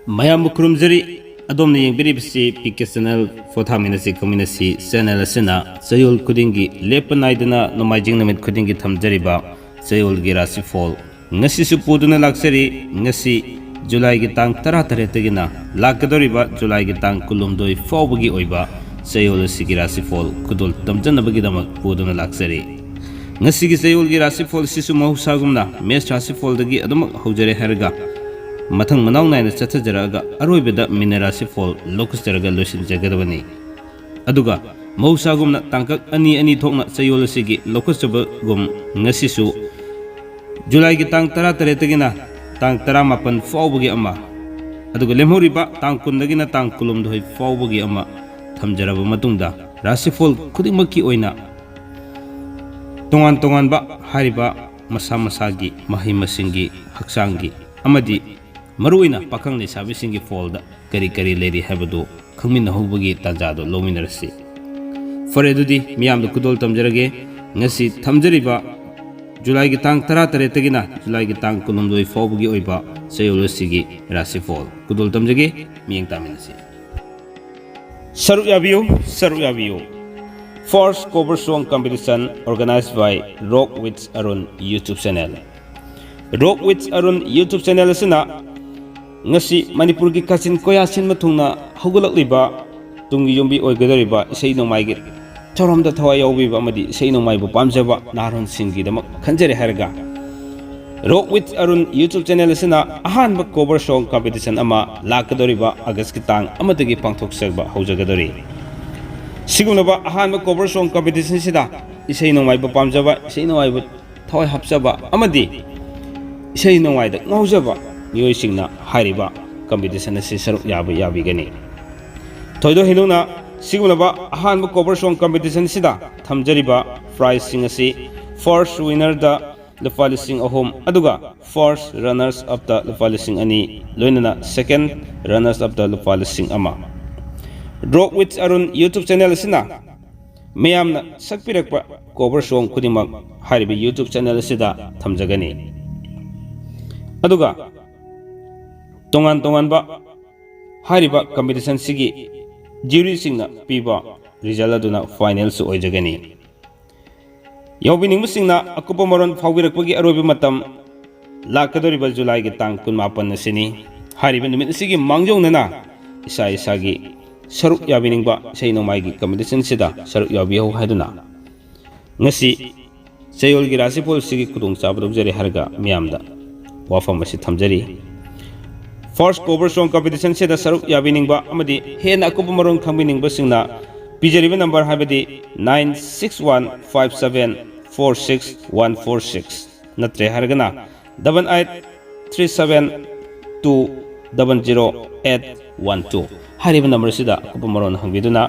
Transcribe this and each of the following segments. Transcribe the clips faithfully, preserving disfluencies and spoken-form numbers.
ꯃꯌꯥꯝꯕꯨ ꯈꯨꯔꯨꯝꯖꯔꯤ꯫ ꯑꯗꯣꯝꯅ ꯌꯦꯡꯕꯤꯔꯤꯕꯁꯤ P K channel. ꯄꯣꯊꯥꯃꯤꯟꯅꯁꯤ ꯈꯪꯃꯤꯟꯅꯁꯤ channel ꯑꯁꯤꯅ ꯆꯌꯣꯜ ꯈꯨꯗꯤꯡꯒꯤ ꯂꯦꯞꯄ ꯅꯥꯏꯗꯅ ꯅꯣꯡꯃꯥꯏꯖꯤꯡ ꯅꯨꯃꯤꯠ ꯈꯨꯗꯤꯡꯒꯤ ꯊꯝꯖꯔꯤꯕ ꯆꯌꯣꯜꯒꯤ ꯔꯥꯁꯤꯐꯣꯜ ꯉꯁꯤꯁꯨ ꯄꯨꯗꯨꯅ ꯂꯥꯛꯆꯔꯤ꯫ ꯉꯁꯤ ꯖꯨꯂꯥꯏꯒꯤ ꯇꯥꯡ ꯇꯔꯥꯇꯔꯦꯠꯇꯒꯤꯅ ꯂꯥꯛꯀꯗꯧꯔꯤꯕ ꯖꯨꯂꯥꯏꯒꯤ ꯇꯥꯡ ꯀꯨꯟꯍꯨꯝꯗꯣꯏ ꯐꯥꯎꯕꯒꯤ ꯑꯣꯏꯕ ꯆꯌꯣꯜ ꯑꯁꯤꯒꯤ ꯔꯥꯁꯤꯐꯣꯜ ꯈꯨꯗꯣꯜ ꯇꯝꯖꯅꯕꯒꯤꯗꯃꯛ ꯄꯨꯗꯨꯅ ꯂꯥꯛꯆꯔꯤ꯫ ꯉꯁꯤꯒꯤ ꯆꯌꯣꯜꯒꯤ ꯔꯥꯁꯤꯐꯣꯜ ꯑꯁꯤꯁꯨ ꯃꯍꯧꯁꯥꯒꯨꯝꯅ ꯃꯦꯁ ꯔꯥꯁꯤꯐꯣꯜꯗꯒꯤ ꯑꯗꯨꯃꯛ ꯍꯧꯖꯔꯦ ꯍꯥꯏꯔꯒ ꯃꯊꯪ ꯃꯅꯥꯎ ꯅꯥꯏꯅ ꯆꯠꯊꯖꯔꯛꯑꯒ ꯑꯔꯣꯏꯕꯗ ꯃꯤꯅ ꯔꯥꯁꯤꯐꯣꯜ ꯂꯧꯈꯠꯆꯔꯒ ꯂꯣꯏꯁꯤꯟꯖꯒꯗꯕꯅꯤ꯫ ꯑꯗꯨꯒ ꯃꯍꯧꯁꯥꯒꯨꯝꯅ ꯇꯥꯡꯀꯛ ꯑꯅꯤ ꯑꯅꯤ ꯊꯣꯛꯅ ꯆꯌꯣꯜ ꯑꯁꯤꯒꯤ ꯂꯧꯈꯠꯆꯕꯒꯨꯝ ꯉꯁꯤꯁꯨ ꯖꯨꯂꯥꯏꯒꯤ ꯇꯥꯡ ꯇꯔꯥꯇꯔꯦꯠꯇꯒꯤꯅ ꯇꯥꯡ ꯇꯔꯥꯃꯥꯄꯟ ꯐꯥꯎꯕꯒꯤ ꯑꯃ, ꯑꯗꯨꯒ ꯂꯦꯝꯍꯧꯔꯤꯕ ꯇꯥꯡ ꯀꯨꯟꯗꯒꯤꯅ ꯇꯥꯡ ꯀꯨꯟꯍꯨꯝꯗꯣꯏ ꯐꯥꯎꯕꯒꯤ ꯑꯃ ꯊꯝꯖꯔꯕ ꯃꯇꯨꯡꯗ ꯔꯥꯁꯤꯐꯣꯜ ꯈꯨꯗꯤꯡꯃꯛꯀꯤ ꯑꯣꯏꯅ ꯇꯣꯉꯥꯟ ꯇꯣꯉꯥꯟꯕ ꯍꯥꯏꯔꯤꯕ ꯃꯁꯥ ꯃꯁꯥꯒꯤ ꯃꯍꯩ ꯃꯁꯤꯡꯒꯤ, ꯍꯛꯆꯥꯡꯒꯤ ꯑꯃꯗꯤ ꯃꯔꯨꯑꯣꯏꯅ ꯄꯥꯈꯪ ꯂꯩꯁꯥꯕꯤꯁꯤꯡꯒꯤ ꯐꯣꯜꯗ ꯀꯔꯤ ꯀꯔꯤ ꯂꯩꯔꯤ ꯍꯥꯏꯕꯗꯨ ꯈꯪꯃꯤꯟꯅꯍꯧꯕꯒꯤ ꯇꯥꯟꯖꯥꯗꯨ ꯂꯧꯃꯤꯟꯅꯔꯁꯤ꯫ ꯐꯔꯦ, ꯑꯗꯨꯗꯤ ꯃꯤꯌꯥꯝꯗ ꯈꯨꯗꯣꯜ ꯇꯝꯖꯔꯒꯦ꯫ ꯉꯁꯤ ꯊꯝꯖꯔꯤꯕ ꯖꯨꯂꯥꯏꯒꯤ ꯇꯥꯡ ꯇꯔꯥꯇꯔꯦꯠꯇꯒꯤꯅ ꯖꯨꯂꯥꯏꯒꯤ ꯇꯥꯡ ꯀꯨꯟꯍꯨꯝꯗꯣꯏ ꯐꯥꯎꯕꯒꯤ ꯑꯣꯏꯕ ꯆꯌꯣꯜ ꯑꯁꯤꯒꯤ ꯔꯥꯁꯤꯐꯣꯜ ꯈꯨꯗꯣꯜ ꯇꯝꯖꯒꯦ꯫ ꯃꯤꯠꯌꯦꯡ ꯇꯥꯃꯤꯟꯅꯁꯤ꯫ ꯁꯔꯨꯛ ꯌꯥꯕꯤꯌꯨ, ꯁꯔꯨꯛ ꯌꯥꯕꯤꯌꯨ꯫ First cover song competition organized by Rock with Arun YouTube channel. Rock with Arun YouTube channel ꯑꯁꯤꯅ ꯉꯁꯤ ꯃꯅꯤꯄꯨꯔꯒꯤ ꯀꯥꯆꯤꯟ ꯀꯣꯌꯥ ꯁꯤꯟꯕ ꯊꯨꯡꯅ ꯍꯧꯒꯠꯂꯛꯂꯤꯕ ꯇꯨꯡꯒꯤ ꯌꯨꯝꯕꯤ ꯑꯣꯏꯒꯗꯧꯔꯤꯕ ꯏꯁꯩ ꯅꯣꯡꯃꯥꯏꯒꯤ ꯊꯧꯔꯝꯗ ꯊꯋꯥꯏ ꯌꯥꯎꯕꯤꯕ ꯑꯃꯗꯤ ꯏꯁꯩ ꯅꯣꯡꯃꯥꯏꯕꯨ ꯄꯥꯝꯖꯕ ꯅꯍꯥꯔꯣꯟꯁꯤꯡꯒꯤꯗꯃꯛ ꯈꯟꯖꯔꯦ ꯍꯥꯏꯔꯒ, Rock with Arun YouTube channel ꯑꯁꯤꯅ ꯑꯍꯥꯟꯕ cover song competition ꯑꯃ ꯂꯥꯛꯀꯗꯧꯔꯤꯕ ꯑꯥꯒꯁꯀꯤ ꯇꯥꯡ ꯑꯃꯗꯒꯤ ꯄꯥꯡꯊꯣꯛꯆꯕ ꯍꯧꯖꯒꯗꯧꯔꯤ꯫ ꯁꯤꯒꯨꯝꯂꯕ ꯑꯍꯥꯟꯕ cover song competition ꯑꯁꯤꯗ ꯏꯁꯩ ꯅꯣꯡꯃꯥꯏꯕ ꯄꯥꯝꯖꯕ, ꯏꯁꯩ ꯅꯣꯡꯃꯥꯏꯕ ꯊꯋꯥꯏ ꯍꯥꯞꯆꯕ ꯑꯃꯗꯤ ꯏꯁꯩ ꯅꯣꯡꯃꯥꯏꯗ ꯉꯥꯎꯖꯕ ꯃꯤꯑꯣꯏꯁꯤꯡꯅ ꯍꯥꯏꯔꯤꯕ competition ꯑꯁꯤ ꯁꯔꯨꯛ ꯌꯥꯕ ꯌꯥꯕꯤꯒꯅꯤ꯫ ꯊꯣꯏꯗꯣꯛ ꯍꯦꯟꯗꯣꯛꯅ ꯁꯤꯒꯨꯝꯂꯕ ꯑꯍꯥꯟꯕ cover song competition ꯑꯁꯤꯗ ꯊꯝꯖꯔꯤꯕ prizeꯁꯤꯡ ꯑꯁꯤ, first winnerꯗ ꯂꯨꯄꯥ ꯂꯤꯁꯤꯡ ꯑꯍꯨꯝ, ꯑꯗꯨꯒ first runners upꯇ ꯂꯨꯄꯥ ꯂꯤꯁꯤꯡ ꯑꯅꯤ, ꯂꯣꯏꯅꯅ second runners upꯇ ꯂꯨꯄꯥ ꯂꯤꯁꯤꯡ ꯑꯃ꯫ Rock with Arun YouTube channel ꯑꯁꯤꯅ ꯃꯌꯥꯝꯅ ꯁꯛꯄꯤꯔꯛꯄ cover song ꯈꯨꯗꯤꯡꯃꯛ ꯍꯥꯏꯔꯤꯕ YouTube channel ꯑꯁꯤꯗ ꯊꯝꯖꯒꯅꯤ꯫ ꯑꯗꯨꯒ ꯇꯣꯉꯥꯟ ꯇꯣꯉꯥꯟꯕ ꯍꯥꯏꯔꯤꯕ ꯀꯝꯄꯤꯇꯤꯁꯟꯁꯤꯒꯤ ꯖ꯭ꯌꯨꯔꯤꯁꯤꯡꯅ ꯄꯤꯕ ꯔꯤꯖꯜ ꯑꯗꯨꯅ ꯐꯥꯏꯅꯦꯜꯁꯨ ꯑꯣꯏꯖꯒꯅꯤ꯫ ꯌꯥꯎꯕꯤꯅꯤꯡꯕꯁꯤꯡꯅ ꯑꯀꯨꯞꯄ ꯃꯔꯣꯜ ꯐꯥꯎꯕꯤꯔꯛꯄꯒꯤ ꯑꯔꯣꯏꯕ ꯃꯇꯝ ꯂꯥꯛꯀꯗꯧꯔꯤꯕ ꯖꯨꯂꯥꯏꯒꯤ ꯇꯥꯡ ꯀꯨꯟꯃꯥꯄꯟ ꯑꯁꯤꯅꯤ꯫ ꯍꯥꯏꯔꯤꯕ ꯅꯨꯃꯤꯠ ꯑꯁꯤꯒꯤ ꯃꯥꯡꯖꯧꯅꯅ ꯏꯁꯥ ꯏꯁꯥꯒꯤ ꯁꯔꯨꯛ ꯌꯥꯕꯤꯅꯤꯡꯕ ꯏꯁꯩ ꯅꯣꯡꯃꯥꯏꯒꯤ ꯀꯝꯄꯤꯇꯤꯁꯟꯁꯤꯗ ꯁꯔꯨꯛ ꯌꯥꯕꯤꯍꯧ ꯍꯥꯏꯗꯨꯅ ꯉꯁꯤ ꯆꯌꯣꯜꯒꯤ ꯔꯥꯁꯤꯐꯣꯜꯁꯤꯒꯤ ꯈꯨꯗꯣꯡꯆꯥꯕ ꯂꯧꯖꯔꯤ ꯍꯥꯏꯔꯒ ꯃꯤꯌꯥꯝꯗ ꯋꯥꯐꯝ ꯑꯁꯤ ꯊꯝꯖꯔꯤ꯫ First cover song competition ꯁꯤꯗ ꯁꯔꯨꯛ ꯌꯥꯕꯤꯅꯤꯡꯕ ꯑꯃꯗꯤ ꯍꯦꯟꯅ ꯑꯀꯨꯞꯄ ꯃꯔꯣꯜ ꯈꯪꯕꯤꯅꯤꯡꯕꯁꯤꯡꯅ ꯄꯤꯖꯔꯤꯕ ꯅꯝꯕꯔ ꯍꯥꯏꯕꯗꯤ nine six one five seven four six one four six ꯅꯠꯇ꯭ꯔꯦ ꯍꯥꯏꯔꯒꯅ double eight three seven two double zero eight one two ꯍꯥꯏꯔꯤꯕ ꯅꯝꯕꯔ ꯑꯁꯤꯗ ꯑꯀꯨꯞꯄ ꯃꯔꯣꯜ ꯍꯪꯕꯤꯗꯨꯅ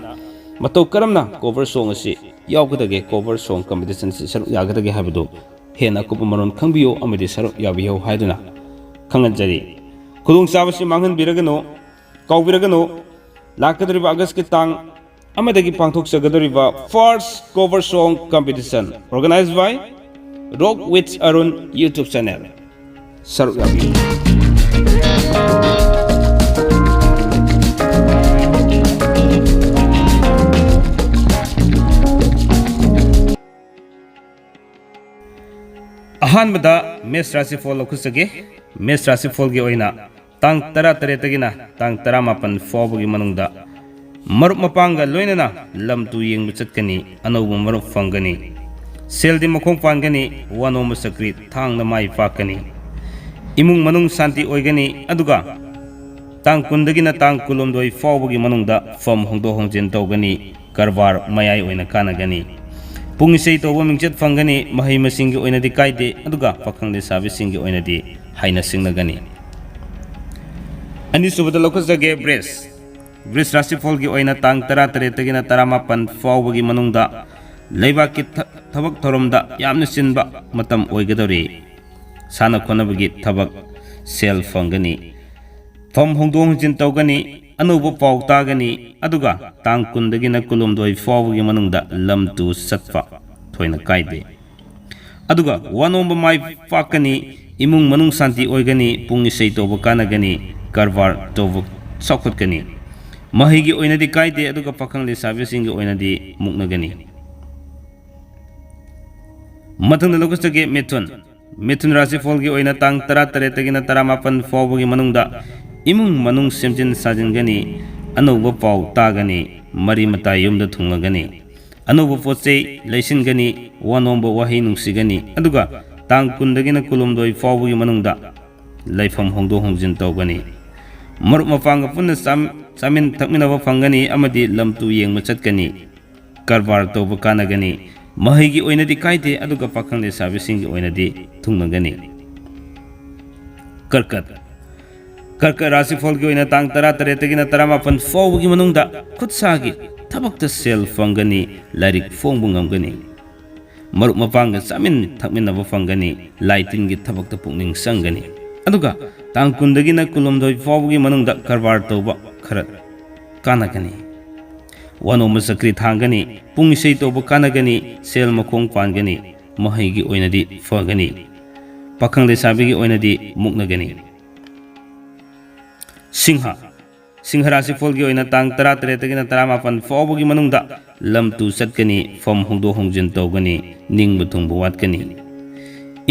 ꯃꯇꯧ ꯀꯔꯝꯅ cover song ꯑꯁꯤ ꯌꯥꯎꯒꯗꯒꯦ, cover song competition ꯁꯤ ꯁꯔꯨꯛ ꯌꯥꯒꯗꯒꯦ ꯍꯥꯏꯕꯗꯨ ꯍꯦꯟꯅ ꯑꯀꯨꯞꯄ ꯃꯔꯣꯜ ꯈꯪꯕꯤꯌꯨ ꯑꯃꯗꯤ ꯁꯔꯨꯛ ꯌꯥꯕꯤꯌꯨ ꯍꯥꯏꯗꯨꯅ ꯈꯪꯍꯟꯖꯔꯤ꯫ ꯈꯨꯗꯣꯡꯆꯥꯕꯁꯤ ꯃꯥꯡꯍꯟꯕꯤꯔꯒꯅꯨ, ꯀꯥꯎꯕꯤꯔꯒꯅꯨ꯫ ꯂꯥꯛꯀꯗꯧꯔꯤꯕ ꯑꯥꯒꯁꯀꯤ ꯇꯥꯡ ꯑꯃꯗꯒꯤ ꯄꯥꯡꯊꯣꯛꯆꯒꯗꯧꯔꯤꯕ First Cover Song Competition, organized by Rock with Arun YouTube channel, ꯁꯔꯨꯛ ꯌꯥꯕꯤꯌꯨ꯫ ꯑꯍꯥꯟꯕꯗ ꯃꯦꯁ ꯔꯥꯁꯤꯐꯣꯜ ꯂꯧꯈꯠꯆꯒꯦ꯫ ꯃꯦꯁ ꯔꯥꯁꯤꯐꯣꯜꯒꯤ ꯑꯣꯏꯅ ꯇꯥꯡ ꯇꯔꯥꯇꯔꯦꯠꯇꯒꯤꯅ ꯇꯥꯡ ꯇꯔꯥꯃꯥꯄꯟ ꯐꯥꯎꯕꯒꯤ ꯃꯅꯨꯡꯗ ꯃꯔꯨꯞ ꯃꯄꯥꯡꯒ ꯂꯣꯏꯅꯅ ꯂꯝ ꯇꯨ ꯌꯦꯡꯕ ꯆꯠꯀꯅꯤ, ꯑꯅꯧꯕ ꯃꯔꯨꯞ ꯐꯪꯒꯅꯤ, ꯁꯦꯜꯗꯤ ꯃꯈꯣꯡ ꯄꯥꯟꯒꯅꯤ, ꯋꯥꯅꯣꯝꯕ ꯆꯀ꯭ꯔꯤ ꯊꯥꯡꯅ ꯃꯥꯏ ꯄꯥꯛꯀꯅꯤ, ꯏꯃꯨꯡ ꯃꯅꯨꯡ ꯁꯥꯟꯇꯤ ꯑꯣꯏꯒꯅꯤ, ꯑꯗꯨꯒ ꯇꯥꯡ ꯀꯨꯟꯗꯒꯤꯅ ꯇꯥꯡ ꯀꯨꯟꯍꯨꯝꯗꯣꯏ ꯐꯥꯎꯕꯒꯤ ꯃꯅꯨꯡꯗ ꯐꯝ ꯍꯣꯡꯗꯣꯛ ꯍꯣꯡꯖꯤꯟ ꯇꯧꯒꯅꯤ, ꯀꯔꯕꯥꯔ ꯃꯌꯥꯏ ꯑꯣꯏꯅ ꯀꯥꯟꯅꯒꯅꯤ꯫ ꯄꯨꯡ ꯏꯁꯩ ꯇꯧꯕ ꯃꯤꯡꯆꯠ ꯐꯪꯒꯅꯤ, ꯃꯍꯩ ꯃꯁꯤꯡꯒꯤ ꯑꯣꯏꯅꯗꯤ ꯀꯥꯏꯗꯦ, ꯑꯗꯨꯒ ꯄꯥꯈꯪ ꯂꯩꯁꯥꯕꯤꯁꯤꯡꯒꯤ ꯑꯣꯏꯅꯗꯤ ꯍꯥꯏꯅ ꯁꯤꯡꯅꯒꯅꯤ꯫ ꯑꯅꯤꯁꯨꯕꯗ ꯂꯧꯈꯠꯆꯒꯦ ꯕ꯭ꯔꯤꯖ꯫ ꯕ꯭ꯔꯤꯖ ꯔꯥꯁꯤꯐꯣꯜꯒꯤ ꯑꯣꯏꯅ ꯇꯥꯡ ꯇꯔꯥꯇꯔꯦꯠꯇꯒꯤꯅ ꯇꯔꯥꯃꯥꯄꯟ ꯐꯥꯎꯕꯒꯤ ꯃꯅꯨꯡꯗ ꯂꯩꯕꯥꯛꯀꯤ ꯊ-, ꯊꯕꯛ ꯊꯧꯔꯝꯗ ꯌꯥꯝꯅ ꯆꯤꯟꯕ ꯃꯇꯝ ꯑꯣꯏꯒꯗꯧꯔꯤ꯫ ꯁꯥꯟꯅ ꯈꯣꯠꯅꯕꯒꯤ ꯊꯕꯛ, ꯁꯦꯜ ꯐꯪꯒꯅꯤ꯫ ꯐꯝ ꯍꯣꯡꯗꯣꯛ ꯍꯣꯡꯖꯤꯟ ꯇꯧꯒꯅꯤ, ꯑꯅꯧꯕ ꯄꯥꯎ ꯇꯥꯒꯅꯤ, ꯑꯗꯨꯒ ꯇꯥꯡ ꯀꯨꯟꯗꯒꯤꯅ ꯀꯨꯟꯍꯨꯝꯗꯣꯏ ꯐꯥꯎꯕꯒꯤ ꯃꯅꯨꯡꯗ ꯂꯝ ꯇꯨ ꯆꯠꯄ ꯊꯣꯏꯅ ꯀꯥꯏꯗꯦ꯫ ꯑꯗꯨꯒ ꯋꯥꯅꯣꯝꯕ ꯃꯥꯏ ꯄꯥꯛꯀꯅꯤ, ꯏꯃꯨꯡ ꯃꯅꯨꯡ ꯁꯥꯟꯇꯤ ꯑꯣꯏꯒꯅꯤ, ꯄꯨꯡ ꯏꯁꯩ ꯇꯧꯕ ꯀꯥꯟꯅꯒꯅꯤ, ꯀꯔꯕꯥꯔ ꯇꯧꯕ ꯆꯥꯎꯈꯠꯀꯅꯤ꯫ ꯃꯍꯩꯒꯤ ꯑꯣꯏꯅꯗꯤ ꯀꯥꯏꯗꯦ, ꯑꯗꯨꯒ ꯄꯥꯈꯪ ꯂꯩꯁꯥꯕꯤꯁꯤꯡꯒꯤ ꯑꯣꯏꯅꯗꯤ ꯃꯨꯛꯅꯒꯅꯤ꯫ ꯃꯊꯪꯗ ꯂꯧꯈꯠꯆꯒꯦ ꯃꯤꯊꯨꯟ꯫ ꯃꯤꯊꯨꯟ ꯔꯥꯁꯤꯐꯣꯜꯒꯤ ꯑꯣꯏꯅ ꯇꯥꯡ ꯇꯔꯥꯇꯔꯦꯠꯇꯒꯤꯅ ꯇꯔꯥꯃꯥꯄꯟ ꯐꯥꯎꯕꯒꯤ ꯃꯅꯨꯡꯗ ꯏꯃꯨꯡ ꯃꯅꯨꯡ ꯁꯦꯝꯖꯤꯟ ꯁꯥꯖꯤꯟꯒꯅꯤ, ꯑꯅꯧꯕ ꯄꯥꯎ ꯇꯥꯒꯅꯤ, ꯃꯔꯤ ꯃꯇꯥ ꯌꯨꯝꯗ ꯊꯨꯡꯂꯒꯅꯤ, ꯑꯅꯧꯕ ꯄꯣꯠ ꯆꯩ ꯂꯩꯁꯤꯟꯒꯅꯤ, ꯋꯥ ꯅꯣꯝꯕ ꯋꯥꯍꯩ ꯅꯨꯡꯁꯤꯒꯅꯤ, ꯑꯗꯨꯒ ꯇꯥꯡ ꯀꯨꯟꯗꯒꯤꯅ ꯀꯨꯟꯍꯨꯝꯗꯣꯏ ꯐꯥꯎꯕꯒꯤ ꯃꯅꯨꯡꯗ ꯂꯩꯐꯝ ꯍꯣꯡꯗꯣꯛ ꯍꯣꯡꯖꯤꯟ ꯇꯧꯒꯅꯤ꯫ ꯃꯔꯨꯞ ꯃꯄꯥꯡꯒ ꯄꯨꯟꯅ ꯆꯥꯝ-, ꯆꯥꯃꯤꯟ ꯊꯛꯃꯤꯟꯅꯕ ꯐꯪꯒꯅꯤ ꯑꯃꯗꯤ ꯂꯝ ꯇꯨ ꯌꯦꯡꯕ ꯆꯠꯀꯅꯤ꯫ ꯀꯔꯕꯥꯔ ꯇꯧꯕ ꯀꯥꯟꯅꯒꯅꯤ꯫ ꯃꯍꯩꯒꯤ ꯑꯣꯏꯅꯗꯤ ꯀꯥꯏꯗꯦ, ꯑꯗꯨꯒ ꯄꯥꯈꯪ ꯂꯩꯁꯥꯕꯤꯁꯤꯡꯒꯤ ꯑꯣꯏꯅꯗꯤ ꯊꯨꯡꯅꯒꯅꯤ꯫ ꯀꯔꯀꯠ꯫ ꯀꯔꯀꯠ ꯔꯥꯁꯤꯐꯣꯜꯒꯤ ꯑꯣꯏꯅ ꯇꯥꯡ ꯇꯔꯥꯇꯔꯦꯠꯇꯒꯤꯅ ꯇꯔꯥꯃꯥꯄꯟ ꯐꯥꯎꯕꯒꯤ ꯃꯅꯨꯡꯗ ꯈꯨꯠꯁꯥꯒꯤ ꯊꯕꯛꯇ ꯁꯦꯜ ꯐꯪꯒꯅꯤ, ꯂꯥꯏꯔꯤꯛ ꯐꯣꯡꯕ ꯉꯝꯒꯅꯤ꯫ ꯃꯔꯨꯞ ꯃꯄꯥꯡꯒ ꯆꯥꯃꯤꯟ ꯊꯛꯃꯤꯟꯅꯕ ꯐꯪꯒꯅꯤ, ꯂꯥꯏ ꯇꯤꯟꯒꯤ ꯊꯕꯛꯇ ꯄꯨꯛꯅꯤꯡ ꯆꯪꯒꯅꯤ꯫ ꯑꯗꯨꯒ ꯇꯥꯡ ꯀꯨꯟꯗꯒꯤꯅ ꯀꯨꯟꯍꯨꯝꯗꯣꯏ ꯐꯥꯎꯕꯒꯤ ꯃꯅꯨꯡꯗ ꯀꯔꯕꯥꯔ ꯇꯧꯕ ꯈꯔ ꯀꯥꯟꯅꯒꯅꯤ꯫ ꯋꯥꯅꯣꯝꯕ ꯆꯀ꯭ꯔꯤ ꯊꯥꯡꯒꯅꯤ, ꯄꯨꯡ ꯏꯁꯩ ꯇꯧꯕ ꯀꯥꯟꯅꯒꯅꯤ, ꯁꯦꯜ ꯃꯈꯣꯡ ꯄꯥꯟꯒꯅꯤ, ꯃꯍꯩꯒꯤ ꯑꯣꯏꯅꯗꯤ ꯐꯒꯅꯤ, ꯄꯥꯈꯪ ꯂꯩꯁꯥꯕꯤꯒꯤ ꯑꯣꯏꯅꯗꯤ ꯃꯨꯛꯅꯒꯅꯤ꯫ ꯁꯤꯡꯍ꯫ ꯁꯤꯡꯍ ꯔꯥꯁꯤꯐꯣꯜꯒꯤ ꯑꯣꯏꯅ ꯇꯥꯡ ꯇꯔꯥꯇꯔꯦꯠꯇꯒꯤꯅ ꯇꯔꯥꯃꯥꯄꯟ ꯐꯥꯎꯕꯒꯤ ꯃꯅꯨꯡꯗ ꯂꯝ ꯇꯨ ꯆꯠꯀꯅꯤ, ꯐꯝ ꯍꯣꯡꯗꯣꯛ ꯍꯣꯡꯖꯤꯟ ꯇꯧꯒꯅꯤ, ꯅꯤꯡꯕ ꯊꯨꯡꯕ ꯋꯥꯠꯀꯅꯤ꯫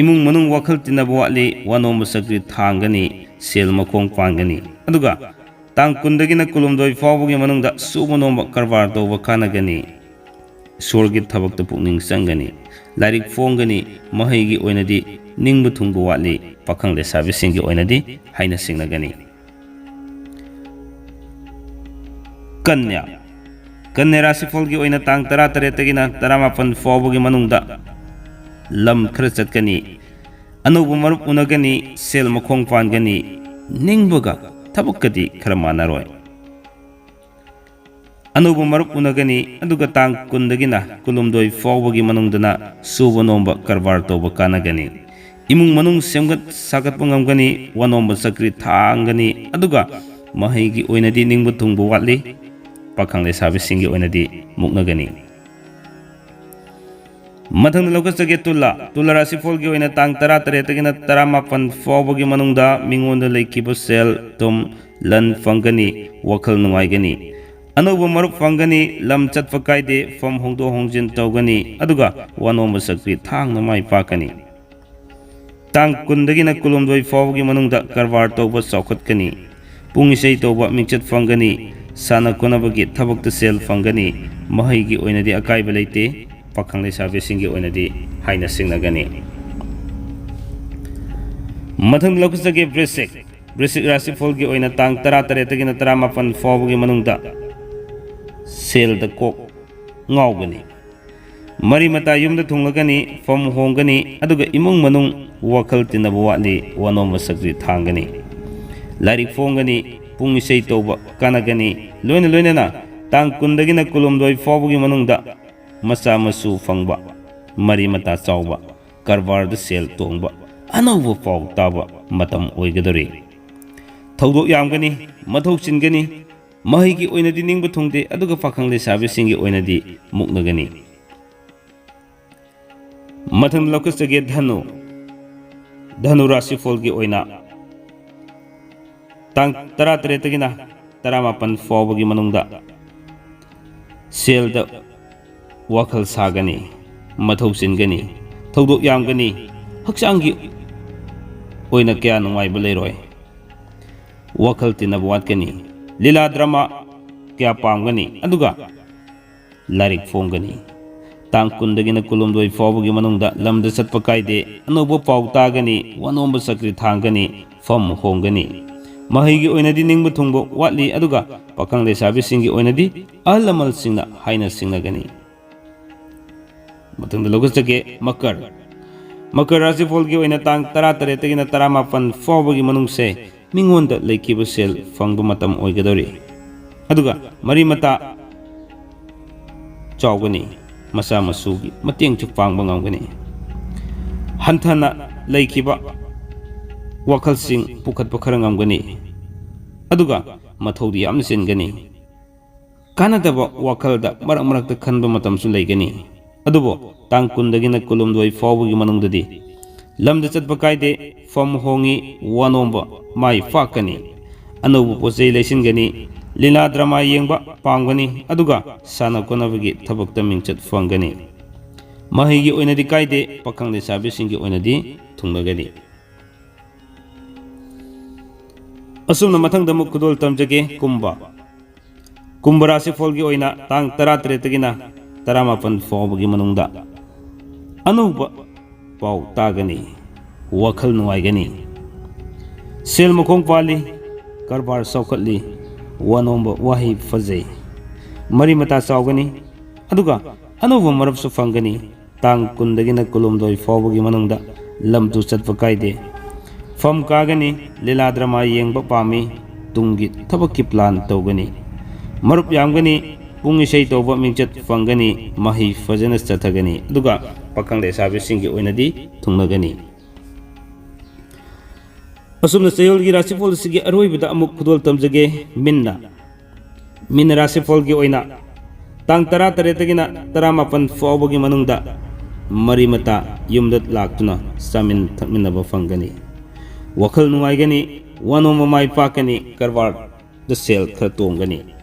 ꯏꯃꯨꯡ ꯃꯅꯨꯡ ꯋꯥꯈꯜ ꯇꯤꯟꯅꯕ ꯋꯥꯠꯂꯤ, ꯋꯥꯅꯣꯝꯕ ꯆꯀ꯭ꯔꯤ ꯊꯥꯡꯒꯅꯤ, ꯁꯦꯜ ꯃꯈꯣꯡ ꯄꯥꯟꯒꯅꯤ꯫ ꯑꯗꯨꯒ ꯇꯥꯡ ꯀꯨꯟꯗꯒꯤꯅ ꯀꯨꯟꯍꯨꯝꯗꯣꯏ ꯐꯥꯎꯕꯒꯤ ꯃꯅꯨꯡꯗ ꯁꯨꯕ ꯅꯣꯝꯕ ꯀꯔꯕꯥꯔ ꯇꯧꯕ ꯀꯥꯟꯅꯒꯅꯤ꯫ ꯏꯁꯣꯔꯒꯤ ꯊꯕꯛꯇ ꯄꯨꯛꯅꯤꯡ ꯆꯪꯒꯅꯤ꯫ ꯂꯥꯏꯔꯤꯛ ꯐꯣꯡꯒꯅꯤ꯫ ꯃꯍꯩꯒꯤ ꯑꯣꯏꯅꯗꯤ ꯅꯤꯡꯕ ꯊꯨꯡꯕ ꯋꯥꯠꯂꯤ꯫ ꯄꯥꯈꯪ ꯂꯩꯁꯥꯕꯤꯁꯤꯡꯒꯤ ꯑꯣꯏꯅꯗꯤ ꯍꯥꯏꯅ ꯁꯤꯡꯅꯒꯅꯤ꯫ ꯀꯟꯌꯥ꯫ ꯀꯟꯌꯥ ꯔꯥꯁꯤꯐꯜꯒꯤ ꯑꯣꯏꯅ ꯇꯥꯡ ꯇꯔꯥꯇꯔꯦꯠꯇꯒꯤꯅ ꯇꯔꯥꯃꯥꯄꯟ ꯐꯥꯎꯕꯒꯤ ꯃꯅꯨꯡꯗ ꯂꯝ ꯈꯔ ꯆꯠꯀꯅꯤ꯫ ꯑꯅꯧꯕ ꯃꯔꯨꯞ ꯎꯅꯒꯅꯤ, ꯁꯦꯜ ꯃꯈꯣꯡ ꯄꯥꯟꯒꯅꯤ, ꯅꯤꯡꯕꯒ ꯊꯕꯛꯀꯗꯤ ꯈꯔ ꯃꯥꯟꯅꯔꯣꯏ꯫ ꯑꯅꯧꯕ ꯃꯔꯨꯞ ꯎꯅꯒꯅꯤ, ꯑꯗꯨꯒ ꯇꯥꯡ ꯀꯨꯟꯗꯒꯤꯅ ꯀꯨꯟꯍꯨꯝꯗꯣꯏ ꯐꯥꯎꯕꯒꯤ ꯃꯅꯨꯡꯗꯅ ꯁꯨꯕ ꯅꯣꯝꯕ ꯀꯔꯕꯥꯔ ꯇꯧꯕ ꯀꯥꯟꯅꯒꯅꯤ꯫ ꯏꯃꯨꯡ ꯃꯅꯨꯡ ꯁꯦꯝꯒꯠ ꯁꯥꯒꯠꯄ ꯉꯝꯒꯅꯤ, ꯋꯥꯅꯣꯝꯕ ꯆꯀ꯭ꯔꯤ ꯊꯥꯡꯒꯅꯤ, ꯑꯗꯨꯒ ꯃꯍꯩꯒꯤ ꯑꯣꯏꯅꯗꯤ ꯅꯤꯡꯕ ꯊꯨꯡꯕ ꯋꯥꯠꯂꯤ꯫ ꯄꯥꯈꯪ ꯂꯩꯁꯥꯕꯤꯁꯤꯡꯒꯤ ꯑꯣꯏꯅꯗꯤ ꯃꯨꯛꯅꯒꯅꯤ꯫ ꯃꯊꯪꯗ ꯂꯧꯈꯠꯆꯒꯦ ꯇꯨꯂꯥ꯫ ꯇꯨꯂꯥ ꯔꯥꯁꯤꯐꯣꯜꯒꯤ ꯑꯣꯏꯅ ꯇꯥꯡ ꯇꯔꯥꯇꯔꯦꯠꯇꯒꯤꯅ ꯇꯔꯥꯃꯥꯄꯟ ꯐꯥꯎꯕꯒꯤ ꯃꯅꯨꯡꯗ ꯃꯤꯉꯣꯟꯗ ꯂꯩꯈꯤꯕ ꯁꯦꯜ ꯊꯨꯝ ꯂꯟ ꯐꯪꯒꯅꯤ, ꯋꯥꯈꯜ ꯅꯨꯡꯉꯥꯏꯒꯅꯤ꯫ ꯑꯅꯧꯕ ꯃꯔꯨꯞ ꯐꯪꯒꯅꯤ, ꯂꯝ ꯆꯠꯄ ꯀꯥꯏꯗꯦ, ꯐꯝ ꯍꯣꯡꯗꯣꯛ ꯍꯣꯡꯖꯤꯟ ꯇꯧꯒꯅꯤ, ꯑꯗꯨꯒ ꯋꯥꯅꯣꯝꯕ ꯁꯛꯇꯤ ꯊꯥꯡꯅ ꯃꯥꯏ ꯄꯥꯛꯀꯅꯤ꯫ ꯇꯥꯡ ꯀꯨꯟꯗꯒꯤꯅ ꯀꯨꯟꯍꯨꯝꯗꯣꯏ ꯐꯥꯎꯕꯒꯤ ꯃꯅꯨꯡꯗ ꯀꯔꯕꯥꯔ ꯇꯧꯕ ꯆꯥꯎꯈꯠꯀꯅꯤ꯫ ꯄꯨꯡ ꯏꯁꯩ ꯇꯧꯕ ꯃꯤꯡꯆꯠ ꯐꯪꯒꯅꯤ꯫ ꯁꯥꯟꯅ ꯈꯣꯠꯅꯕꯒꯤ ꯊꯕꯛꯇ ꯁꯦꯜ ꯐꯪꯒꯅꯤ꯫ ꯃꯍꯩꯒꯤ ꯑꯣꯏꯅꯗꯤ ꯑꯀꯥꯏꯕ ꯂꯩꯇꯦ꯫ ꯄꯥꯈꯪ ꯂꯩꯁꯥꯕꯤꯁꯤꯡꯒꯤ ꯑꯣꯏꯅꯗꯤ ꯍꯥꯏꯅ ꯁꯤꯡꯅꯒꯅꯤ꯫ ꯃꯊꯪꯗ ꯂꯧꯈꯠꯆꯒꯦ ꯕ꯭ꯔꯤꯁꯤꯛ꯫ ꯕ꯭ꯔꯤꯁꯤꯛ ꯔꯥꯁꯤꯐꯣꯜꯒꯤ ꯑꯣꯏꯅ ꯇꯥꯡ ꯇꯔꯥꯇꯔꯦꯠꯇꯒꯤꯅ ꯇꯔꯥꯃꯥꯄꯟ ꯐꯥꯎꯕꯒꯤ ꯃꯅꯨꯡꯗ ꯁꯦꯜꯗ ꯀꯣꯛ ꯉꯥꯎꯒꯅꯤ꯫ ꯃꯔꯤ ꯃꯇꯥ ꯌꯨꯝꯗ ꯊꯨꯡꯂꯒꯅꯤ, ꯐꯝ ꯍꯣꯡꯒꯅꯤ, ꯑꯗꯨꯒ ꯏꯃꯨꯡ ꯃꯅꯨꯡ ꯋꯥꯈꯜ ꯇꯤꯟꯅꯕ ꯋꯥꯠꯂꯤ, ꯋꯥꯅꯣꯝꯕ ꯁꯛꯇꯤ ꯊꯥꯡꯒꯅꯤ꯫ ꯂꯥꯏꯔꯤꯛ ꯐꯣꯡꯒꯅꯤ, ꯄꯨꯡ ꯏꯁꯩ ꯇꯧꯕ ꯀꯥꯟꯅꯒꯅꯤ, ꯂꯣꯏꯅ ꯂꯣꯏꯅꯅ ꯇꯥꯡ ꯀꯨꯟꯗꯒꯤꯅ ꯀꯨꯟꯍꯨꯝꯗꯣꯏ ꯐꯥꯎꯕꯒꯤ ꯃꯅꯨꯡꯗ ꯃꯆꯥ ꯃꯁꯨ ꯐꯪꯕ, ꯃꯔꯤ ꯃꯇꯥ ꯆꯥꯎꯕ, ꯀꯔꯕꯥꯔꯗ ꯁꯦꯜ ꯇꯣꯡꯕ, ꯑꯅꯧꯕ ꯄꯥꯎ ꯇꯥꯕ ꯃꯇꯝ ꯑꯣꯏꯒꯗꯧꯔꯤ꯫ ꯊꯧꯗꯣꯛ ꯌꯥꯝꯒꯅꯤ, ꯃꯊꯧ ꯆꯤꯟꯒꯅꯤ, ꯃꯍꯩꯒꯤ ꯑꯣꯏꯅꯗꯤ ꯅꯤꯡꯕ ꯊꯨꯡꯗꯦ, ꯑꯗꯨꯒ ꯄꯥꯈꯪ ꯂꯩꯁꯥꯕꯤꯁꯤꯡꯒꯤ ꯑꯣꯏꯅꯗꯤ ꯃꯨꯛꯅꯒꯅꯤ꯫ ꯃꯊꯪꯗ ꯂꯧꯈꯠꯆꯒꯦ ꯙꯅꯨ꯫ ꯙꯅꯨ ꯔꯥꯁꯤꯐꯣꯜꯒꯤ ꯑꯣꯏꯅ ꯇꯥꯡ ꯇꯔꯥꯇꯔꯦꯠꯇꯒꯤꯅ ꯇꯔꯥꯃꯥꯄꯟ ꯐꯥꯎꯕꯒꯤ ꯃꯅꯨꯡꯗ ꯁꯦꯜꯗ ꯋꯥꯈꯜ ꯁꯥꯒꯅꯤ, ꯃꯊꯧ ꯆꯤꯟꯒꯅꯤ, ꯊꯧꯗꯣꯛ ꯌꯥꯝꯒꯅꯤ, ꯍꯛꯆꯥꯡꯒꯤ ꯑꯣꯏꯅ ꯀꯌꯥ ꯅꯨꯡꯉꯥꯏꯕ ꯂꯩꯔꯣꯏ, ꯋꯥꯈꯜ ꯇꯤꯟꯅꯕ ꯋꯥꯠꯀꯅꯤ, ꯂꯤꯂꯥ ꯗ꯭ꯔꯃꯥ ꯀꯌꯥ ꯄꯥꯝꯒꯅꯤ, ꯑꯗꯨꯒ ꯂꯥꯏꯔꯤꯛ ꯐꯣꯡꯒꯅꯤ꯫ ꯇꯥꯡ ꯀꯨꯟꯗꯒꯤꯅ ꯀꯨꯟꯍꯨꯝꯗꯣꯏ ꯐꯥꯎꯕꯒꯤ ꯃꯅꯨꯡꯗ ꯂꯝꯗ ꯆꯠꯄ ꯀꯥꯏꯗꯦ, ꯑꯅꯧꯕ ꯄꯥꯎ ꯇꯥꯒꯅꯤ, ꯋꯥꯅꯣꯝꯕ ꯆꯀ꯭ꯔꯤ ꯊꯥꯡꯒꯅꯤ, ꯐꯝ ꯍꯣꯡꯒꯅꯤ꯫ ꯃꯍꯩꯒꯤ ꯑꯣꯏꯅꯗꯤ ꯅꯤꯡꯕ ꯊꯨꯡꯕ ꯋꯥꯠꯂꯤ, ꯑꯗꯨꯒ ꯄꯥꯈꯪ ꯂꯩꯁꯥꯕꯤꯁꯤꯡꯒꯤ ꯑꯣꯏꯅꯗꯤ ꯑꯍꯜ ꯂꯃꯟꯁꯤꯡꯅ ꯍꯥꯏꯅ ꯁꯤꯡꯅꯒꯅꯤ꯫ ꯃꯊꯪꯗ ꯂꯧꯈꯠꯆꯒꯦ ꯃꯀꯔ꯫ ꯃꯀꯔ ꯔꯥꯁꯤꯐꯣꯜꯒꯤ ꯑꯣꯏꯅ ꯇꯥꯡ ꯇꯔꯥꯇꯔꯦꯠꯇꯒꯤꯅ ꯇꯔꯥꯃꯥꯄꯟ ꯐꯥꯎꯕꯒꯤ ꯃꯅꯨꯡꯁꯦ ꯃꯤꯉꯣꯟꯗ ꯂꯩꯈꯤꯕ ꯁꯦꯜ ꯐꯪꯕ ꯃꯇꯝ ꯑꯣꯏꯒꯗꯧꯔꯤ꯫ ꯑꯗꯨꯒ ꯃꯔꯤ ꯃꯇꯥ ꯆꯥꯎꯒꯅꯤ, ꯃꯆꯥ ꯃꯁꯨꯒꯤ ꯃꯇꯦꯡꯁꯨ ꯄꯥꯡꯕ ꯉꯝꯒꯅꯤ꯫ ꯍꯟꯊꯅ ꯂꯩꯈꯤꯕ ꯋꯥꯈꯜꯁꯤꯡ ꯄꯨꯈꯠꯄ ꯈꯔ ꯉꯝꯒꯅꯤ꯫ ꯑꯗꯨꯒ ꯃꯊꯧꯗꯤ ꯌꯥꯝꯅ ꯆꯤꯟꯒꯅꯤ꯫ ꯀꯥꯟꯅꯗꯕ ꯋꯥꯈꯜꯗ ꯃꯔꯛ ꯃꯔꯛꯇ ꯈꯟꯕ ꯃꯇꯝꯁꯨ ꯂꯩꯒꯅꯤ꯫ ꯑꯗꯨꯕꯨ ꯇꯥꯡ ꯀꯨꯟꯗꯒꯤꯅ ꯀꯨꯟꯍꯨꯝꯗꯣꯏ ꯐꯥꯎꯕꯒꯤ ꯃꯅꯨꯡꯗꯗꯤ ꯂꯝꯗ ꯆꯠꯄ ꯀꯥꯏꯗꯦ, ꯐꯝ ꯍꯣꯡꯉꯤ, ꯋꯥ ꯅꯣꯝꯕ ꯃꯥꯏ ꯄꯥꯛꯀꯅꯤ, ꯑꯅꯧꯕ ꯄꯣꯠ ꯆꯩ ꯂꯩꯁꯤꯟꯒꯅꯤ, ꯂꯤꯂꯥ ꯗ꯭ꯔꯃꯥ ꯌꯦꯡꯕ ꯄꯥꯝꯒꯅꯤ, ꯑꯗꯨꯒ ꯁꯥꯟꯅ ꯈꯣꯠꯅꯕꯒꯤ ꯊꯕꯛꯇ ꯃꯤꯡꯆꯠ ꯐꯪꯒꯅꯤ꯫ ꯃꯍꯩꯒꯤ ꯑꯣꯏꯅꯗꯤ ꯀꯥꯏꯗꯦ, ꯄꯥꯈꯪ ꯂꯩꯁꯥꯕꯤꯁꯤꯡꯒꯤ ꯑꯣꯏꯅꯗꯤ ꯊꯨꯡꯅꯒꯅꯤ꯫ ꯑꯁꯨꯝꯅ ꯃꯊꯪꯗ ꯑꯃꯨꯛ ꯈꯨꯗꯣꯜ ꯇꯝꯖꯒꯦ꯫ ꯀꯨꯝꯕ꯫ ꯀꯨꯝꯕ ꯔꯥꯁꯤꯐꯣꯜꯒꯤ ꯑꯣꯏꯅ ꯇꯥꯡ ꯇꯔꯥꯇꯔꯦꯠꯇꯒꯤꯅ ꯇꯔꯥꯃꯥꯄꯟ ꯐꯥꯎꯕꯒꯤ ꯃꯅꯨꯡꯗ ꯑꯅꯧꯕ ꯄꯥꯎ ꯇꯥꯒꯅꯤ, ꯋꯥꯈꯜ ꯅꯨꯡꯉꯥꯏꯒꯅꯤ, ꯁꯦꯜ ꯃꯈꯣꯡ ꯄꯥꯜꯂꯤ, ꯀꯔꯕꯥꯔ ꯆꯥꯎꯈꯠꯂꯤ, ꯋꯥ ꯅꯣꯝꯕ ꯋꯥꯍꯩ ꯐꯖꯩ, ꯃꯔꯤ ꯃꯇꯥ ꯆꯥꯎꯒꯅꯤ, ꯑꯗꯨꯒ ꯑꯅꯧꯕ ꯃꯔꯨꯞꯁꯨ ꯐꯪꯒꯅꯤ꯫ ꯇꯥꯡ ꯀꯨꯟꯗꯒꯤꯅ ꯀꯨꯟꯍꯨꯝꯗꯣꯏ ꯐꯥꯎꯕꯒꯤ ꯃꯅꯨꯡꯗ ꯂꯝ ꯇꯨ ꯆꯠꯄ ꯀꯥꯏꯗꯦ꯫ ꯐꯝ ꯀꯥꯒꯅꯤ, ꯂꯤꯂꯥ ꯗ꯭ꯔꯃꯥ ꯌꯦꯡꯕ ꯄꯥꯝꯃꯤ, ꯇꯨꯡꯒꯤ ꯊꯕꯛꯀꯤ ꯄ꯭ꯂꯥꯟ ꯇꯧꯒꯅꯤ꯫ ꯃꯔꯨꯞ ꯌꯥꯝꯒꯅꯤ, ꯄꯨꯡ ꯏꯁꯩ ꯇꯧꯕ ꯃꯤꯡꯆꯠ ꯐꯪꯒꯅꯤ, ꯃꯍꯩ ꯐꯖꯅ ꯆꯠꯊꯒꯅꯤ, ꯑꯗꯨꯒ ꯄꯥꯈꯪ ꯂꯩꯁꯥꯕꯤꯁꯤꯡꯒꯤ ꯑꯣꯏꯅꯗꯤ ꯊꯨꯡꯅꯒꯅꯤ꯫ ꯑꯁꯨꯝꯅ ꯆꯌꯣꯜꯒꯤ ꯔꯥꯁꯤꯐꯣꯜ ꯑꯁꯤꯒꯤ ꯑꯔꯣꯏꯕꯗ ꯑꯃꯨꯛ ꯈꯨꯗꯣꯜ ꯇꯝꯖꯒꯦ꯫ ꯃꯤꯟꯅ꯫ ꯃꯤꯟꯅ ꯔꯥꯁꯤꯐꯣꯜꯒꯤ ꯑꯣꯏꯅ ꯇꯥꯡ ꯇꯔꯥꯇꯔꯦꯠꯇꯒꯤꯅ ꯇꯔꯥꯃꯥꯄꯟ ꯐꯥꯎꯕꯒꯤ ꯃꯅꯨꯡꯗ ꯃꯔꯤ ꯃꯇꯥ ꯌꯨꯝꯗ ꯂꯥꯛꯇꯨꯅ ꯆꯥꯃꯤꯟ ꯊꯛꯃꯤꯟꯅꯕ ꯐꯪꯒꯅꯤ꯫ ꯋꯥꯈꯜ ꯅꯨꯡꯉꯥꯏꯒꯅꯤ, ꯋꯥꯅꯣꯝꯕ ꯃꯥꯏ ꯄꯥꯛꯀꯅꯤ, ꯀꯔꯕꯥꯔꯗ ꯁꯦꯜ ꯈꯔ ꯇꯣꯡꯒꯅꯤ꯫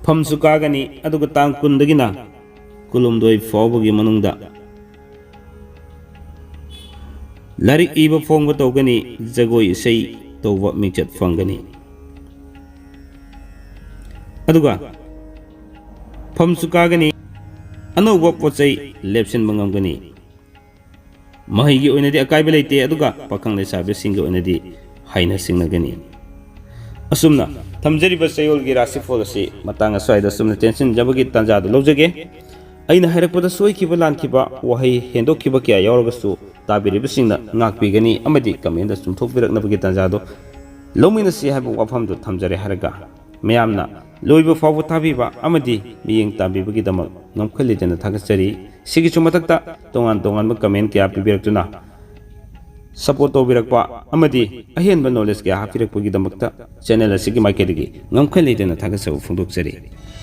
ꯐꯝꯁꯨ ꯀꯥꯒꯅꯤ, ꯑꯗꯨꯒ ꯇꯥꯡ ꯀꯨꯟꯗꯒꯤꯅ ꯀꯨꯟꯍꯨꯝꯗꯣꯏ ꯐꯥꯎꯕꯒꯤ ꯃꯅꯨꯡꯗ ꯂꯥꯏꯔꯤꯛ ꯏꯕ ꯐꯣꯡꯕ ꯇꯧꯒꯅꯤ, ꯖꯒꯣꯏ ꯏꯁꯩ ꯇꯧꯕ ꯃꯤꯡꯆꯠ ꯐꯪꯒꯅꯤ꯫ ꯑꯗꯨꯒ ꯐꯝꯁꯨ ꯀꯥꯒꯅꯤ, ꯑꯅꯧꯕ ꯄꯣꯠ ꯆꯩ ꯂꯦꯞꯁꯤꯟꯕ ꯉꯝꯒꯅꯤ꯫ ꯃꯍꯩꯒꯤ ꯑꯣꯏꯅꯗꯤ ꯑꯀꯥꯏꯕ ꯂꯩꯇꯦ, ꯑꯗꯨꯒ ꯄꯥꯈꯪ ꯂꯩꯁꯥꯕꯤꯁꯤꯡꯒꯤ ꯑꯣꯏꯅꯗꯤ ꯍꯥꯏꯅ ꯁꯤꯡꯅꯒꯅꯤ꯫ ꯑꯁꯨꯝꯅ ꯊꯝꯖꯔꯤꯕ ꯆꯌꯣꯜꯒꯤ ꯔꯥꯁꯤꯐꯣꯜ ꯑꯁꯤ ꯃꯇꯥꯡ ꯑꯁ꯭ꯋꯥꯏꯗ ꯑꯁꯨꯝꯅ ꯇꯦꯟꯁꯤꯟꯖꯕꯒꯤ ꯇꯥꯟꯖꯥꯗꯨ ꯂꯧꯖꯒꯦ꯫ ꯑꯩꯅ ꯍꯥꯏꯔꯛꯄꯗ ꯁꯣꯏꯈꯤꯕ ꯂꯥꯟꯈꯤꯕ, ꯋꯥꯍꯩ ꯍꯦꯟꯗꯣꯛꯈꯤꯕ ꯀꯌꯥ ꯌꯥꯎꯔꯒꯁꯨ ꯇꯥꯕꯤꯔꯤꯕꯁꯤꯡꯅ ꯉꯥꯛꯄꯤꯒꯅꯤ ꯑꯃꯗꯤ ꯀꯃꯦꯟꯗ ꯆꯨꯝꯊꯣꯛꯄꯤꯔꯛꯅꯕꯒꯤ ꯇꯥꯟꯖꯥꯗꯨ ꯂꯧꯃꯤꯟꯅꯁꯤ ꯍꯥꯏꯕ ꯋꯥꯐꯝꯗꯨ ꯊꯝꯖꯔꯦ ꯍꯥꯏꯔꯒ, ꯃꯌꯥꯝꯅ ꯂꯣꯏꯕ ꯐꯥꯎꯕ ꯇꯥꯕꯤꯕ ꯑꯃꯗꯤ ꯃꯤꯠꯌꯦꯡ ꯇꯥꯕꯤꯕꯒꯤꯗꯃꯛ ꯉꯝꯈꯩ ꯂꯩꯇꯅ ꯊꯥꯒꯠꯆꯔꯤ꯫ ꯁꯤꯒꯤꯁꯨ ꯃꯊꯛꯇ ꯇꯣꯉꯥꯟ ꯇꯣꯉꯥꯟꯕ ꯀꯃꯦꯟ ꯀꯌꯥ ꯄꯤꯕꯤꯔꯛꯇꯨꯅ support ꯇꯧꯕꯤꯔꯛꯄ ꯑꯃꯗꯤ ꯑꯍꯦꯟꯕ knowledge ꯀꯌꯥ ꯍꯥꯞꯄꯤꯔꯛꯄꯒꯤꯗꯃꯛꯇ channel ꯑꯁꯤꯒꯤ ꯃꯥꯏꯀꯩꯗꯒꯤ ꯉꯝꯈꯩ ꯂꯩꯇꯅ ꯊꯥꯒꯠꯆꯕ ꯐꯣꯡꯗꯣꯛꯆꯔꯤ꯫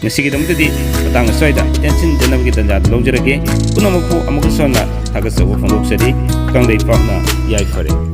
ꯉꯁꯤꯒꯤꯗꯃꯛꯇꯗꯤ ꯃꯇꯥꯡ ꯑꯁ꯭ꯋꯥꯏꯗ ꯇꯦꯟꯁꯤꯟꯖꯅꯕꯒꯤ ꯇꯥꯟꯖꯥꯗꯨ ꯂꯧꯖꯔꯒꯦ꯫ ꯄꯨꯝꯅꯃꯛꯄꯨ ꯑꯃꯨꯛꯀꯁꯨ ꯍꯟꯅ ꯊꯥꯒꯠꯆꯕ ꯐꯣꯡꯗꯣꯛꯆꯔꯤ꯫ ꯀꯪꯂꯩꯄꯥꯛꯅ ꯌꯥꯏꯐꯔꯦ꯫